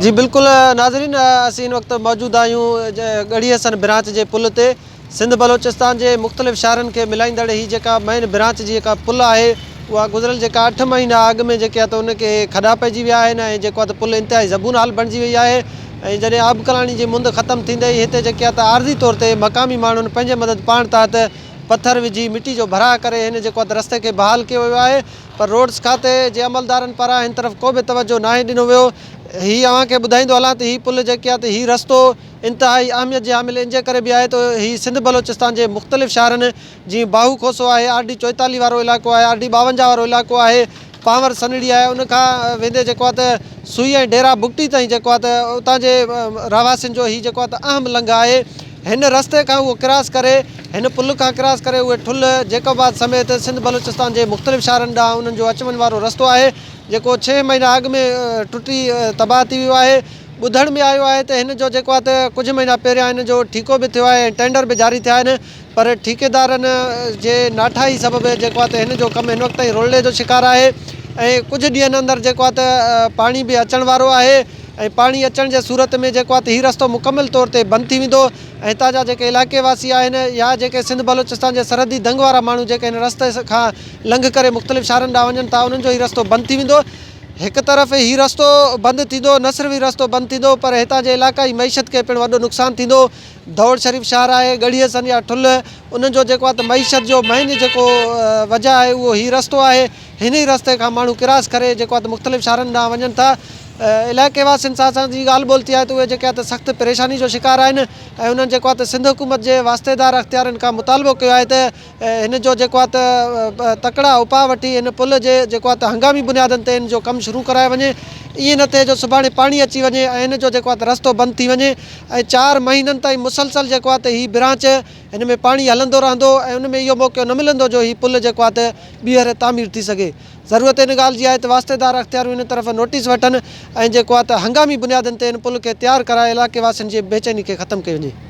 جي بلڪل ناظرين اسين هن وقت موجود آهيون ڳڙهي حسن برانچ جي پل تي سنڌ بلوچستان جي مختلف شهرن کي ملائيندڙ هي جيڪا مين برانچ جي جيڪا پل آهي اها گذريل جيڪا 8 مهينا اڳ ۾ جيڪي آهي ته ان کي کڏا پئجي ويا آهن ۽ جيڪو آهي ته پل انتهائي زبون حال بڻجي وئي آهي ۽ جڏهن آبڪلاڻي جي مند ختم ٿيندي ئي هتي جيڪي آهي ته عارضي طور تي مقامي ماڻهن پنهنجي مدد پاڻ تحت پٿر وجهي مٽي جو ڀراء ڪري هن جيڪو آهي ته رستي کي بحال ڪيو ويو آهي پر روڊس کاتي جي عملدارن پاران هن طرف ڪو به توجهه ناهي ڏنو ويو. هي اوهان کي ٻڌائيندو هلان ته هي پل جيڪي آهي ته هي رستو انتهائي اهميت جي حامل ان جي ڪري به آهي ته هي سنڌ بلوچستان جي مختلف شهرن جيئن باهو کوسو آهي، آر ڊي 44 وارو علائقو آهي، آر ڊي 52 وارو علائقو آهي، پانور سنڙي آهي ان کان ويندي جيڪو آهي ته سوئي ۽ ڊيرا بگٽي تائين جيڪو آهي ته اتان جي رهواسين جو هي جيڪو آهي ته اهم لنگهه آهي. هن رستي کان اهو ڪراس ڪري هن پل کان ڪراس ڪري اهي ٺلهه، جيڪب آباد سميت سنڌ بلوچستان جي مختلف شهرن ڏانهن انهن جو اچ وڃ وارو رستو آهي جيڪو ڇهه مهينا اڳ ۾ ٽٽي تباهه ٿي ويو آهي. ٻڌڻ ۾ آيو آهي ته هن جو جيڪو آهي ته ڪجهه مهينا پهريان هن جو ٺيڪو به ٿيو آهي ۽ ٽينڊر به جاري ٿيا آهن پر ٺيڪيدارن جي ناٺاهي سبب جيڪو آهي ته هن جو ڪم هن وقت تائين رولڙي جو شڪار آهي ۽ ڪجهه ڏينهن اندر جيڪو آهي ته پاڻي به اچڻ وارو آهي ۽ پاڻي اچڻ جي صورت ۾ جيڪو آهي ته هي رستو مڪمل طور تي بند ٿي ويندو ۽ هتان جا جيڪي علائقي واسي آهن يا جيڪي سنڌ بلوچستان جي سرحدي دنگ وارا ماڻهو جيڪي هن رستي کان لنگهه ڪري مختلف شهرن ڏانهن وڃن ٿا انهن جو هي رستو بند ٿي ويندو. هڪ طرف هي رستو بند ٿيندو نه صرف هي رستو بند ٿيندو پر هتان جي علائقائي معيشت کي پڻ وڏو نقصان ٿيندو. ڌوڙ شريف شهر آهي، ڳڙهي حسن يا ٺلهه انهن جو جيڪو آهي ته معيشت جو مين جيڪو وجهه آهي اهو هي رستو آهي. هن ئي رستي کان ماڻهو ڪراس ڪري جيڪو آهي ته مختلف شهرن ڏانهن وڃن ٿا. علائقي واسين سان اسان جي ڳالهه ٻولهه ٿي آهي ته اهي جيڪي آهي ته سخت پريشاني جو شڪار آهن ۽ انهن جيڪو آهي ته سنڌ حڪومت جي واسطيدار اختيارين کان مطالبو ڪيو آهي ته هن جو جيڪو آهي ته تڪڙا اپاء وٺي هن پل جي جيڪو آهي ته هنگامي بنيادن تي هن جو ڪم شروع ڪرايو وڃي ائين نه ٿئي جو سڀاڻي پاڻي اچي وڃي ۽ هن جو جيڪو آهي ته رستو بند ٿي وڃي ۽ 4 مهينن تائين مسلسل جيڪو آهي ته هي برانچ هن ۾ پاڻي هلندو رهندو ۽ ان ۾ اهو موقعو نه ملندو جو هي پل جيڪو آهي ته ٻيهر تعمير ٿي سگهي. ضرورت ان ڳالهه جي آهي ته واسطيدار اختياريون ان طرف نوٽيس وٺن ۽ جيڪو آهي ته هنگامي بنيادن تي هن پل کي تيار ڪرائي علائقي واسين جي بيچيني کي ختم ڪيو وڃي.